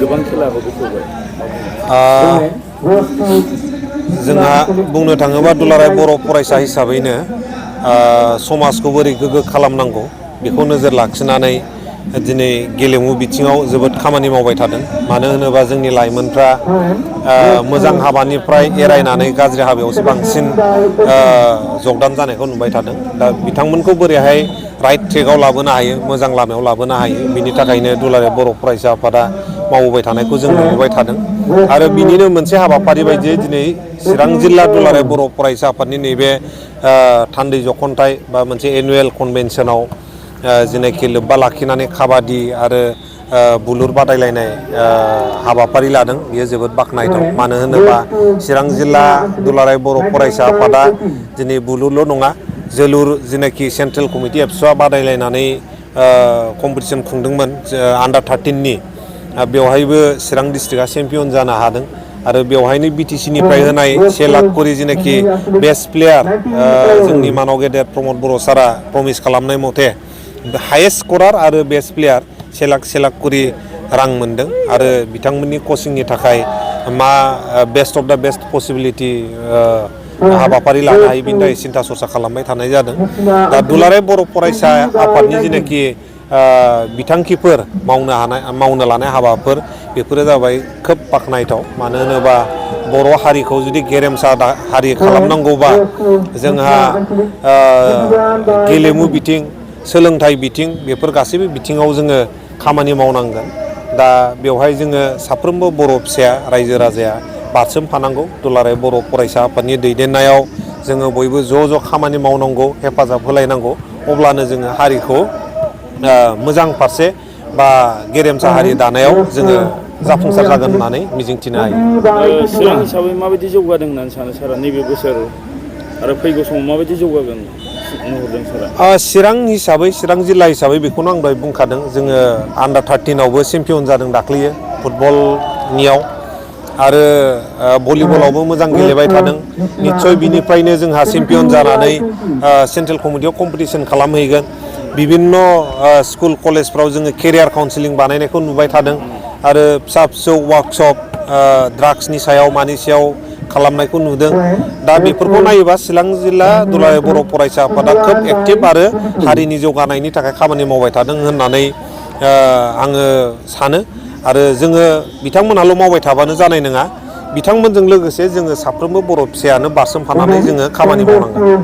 गोबां खेलाबो बेखेवबाय जोंहा बुंनो थाङोबा दुलाराय बर' फरायसा हिसाबैनो समाजखौ बोरै गोग्गो खालामनांगौ बेखौ नोजोर लाखिनानै दिनै गेलेमु बिथिङाव जोबोद खामानि मावबाय थादों। मानो होनोबा जोंनि लाइमोनफ्रा मोजां हाबानिफ्राय एरायनानै गाज्रि हाबायावसो बांसिन जगदान जानायखौ नुबाय थादों। दा बिथांमोनखौ बोरैहाय राइट ट्रेकआव लाबोनो हायो, मोजां लामायाव लाबोनो हायो, बिनि थाखायनो दुलाराय बर' फरायसा आफादा मावबोबाय थानायखौ जों नुबोबाय थादों। आरो बिनिनो मोनसे हाबाफारि बायदियै दिनै चिरां जिल्ला दुलाराय बर' फरायसा आफादनि नैबे थान्दै जख'न्थाइ बा मोनसे एनुवेल कनभेनसनाव जेनाखि लोब्बा लाखिनानै काबादि आरो बुलुर बादायलायनाय हाबाफारि लादों, बियो जोबोद बाख्नायथाव। मानो होनोबा चिरां जिल्ला दुलाराय बर' फरायसा आफादा दिनै बुलुरल' नङा, जोलुर जेनाखि सेन्ट्रेल कमिटि एबसुआ बादायलायनानै कम्पिटिसन खुंदोंमोन आन्डार 13नि, बेवहायबो चिरां डिस्ट्रिक्टआ चेम्पियन जानो हादों। आरो बेवहायनो बिटिसि निफ्राय होनाय 1 लाख करि जेनाखि बेस्ट प्लेयार जोंनि मानाव गेदेर प्रमद बर' सारा प्रमिस खालामनाय मथे हायेस्ट स्करार आरो बेस्ट प्लेयार 1 लाख करि रां मोनदों। आरो बिथांमोननि कचिंनि थाखाय मा best of the best possibility हाबाफारि लानो हायो बिनि थाखाय सिन्था सरसा खालामबाय थानाय जादों। दा दुलाराय बर' फरायसा आफादनि जेनाखि बिथांखिफोर मावनो लानाय हाबाफोर, बेफोरो जाबाय खोब बाख्नायथाव। मानो होनोबा बर' हारिखौ जुदि गेरेमसा हारि खालामनांगौबा जोंहा गेलेमु बिथिं, सोलोंथाइ बिथिं, बेफोर गासैबो बिथिङाव जोङो खामानि मावनांगोन। दा बेवहाय जोङो साफ्रोमबो बर' फिसाया, रायजो राजाया बारसोमफानांगौ। दुलाराय बर' फरायसा आफादनि दैदेननायाव जोङो बयबो ज' खामानि मावनांगौ, हेफाजाब होलायनांगौ। अब्लानो जोङो हारिखौ मोजां फारसे बा गेरेमसा हारि दानायाव जोङो जाफुंसार जागोन होननानै मिजिंथिनो हायो। चिरां हिसाबै माबायदि जौगादों होननानै सानो सारा नैबे बोसोर आरो फैगौ समाव माबायदि जौगागोन नुहरदों सारा? चिरां हिसाबै, चिरां जिल्ला हिसाबै बेखौनो आं दहाय बुंखादों, जोङो आन्डार 13आवबो चेम्पियन जादों दाख्लैयो फुटबलनियाव। आरो भलिबलावबो मोजां गेलेबाय थादों। निस्सय बिनिफ्रायनो जोंहा चेम्पियन जानानै सेन्ट्रेल कमिटियाव कम्पिटिसन खालामहैगोन। बिभिन्न स्कुल कलेजफ्राव जोङो केरियार काउन्सिलिं बानायनायखौ नुबाय थादों। आरो फिसा फिसौ वार्कशप ड्राग्सनि सायाव मानि सायाव खालामनायखौ नुदों। दा बेफोरखौ नायोबा चिरां जिल्ला दुलाराय बर' फरायसा आफादा खोब एक्टिभ आरो हारिनि जौगानायनि थाखाय खामानि मावबाय थादों होननानै आङो सानो। आरो जोङो बिथांमोनहाल' मावबाय थाबानो जानाय नङा, बिथांमोनजों लोगोसे जोङो साफ्रोमबो बर' फिसायानो बारसोमफानानै जोङो खामानि मावनांगोन।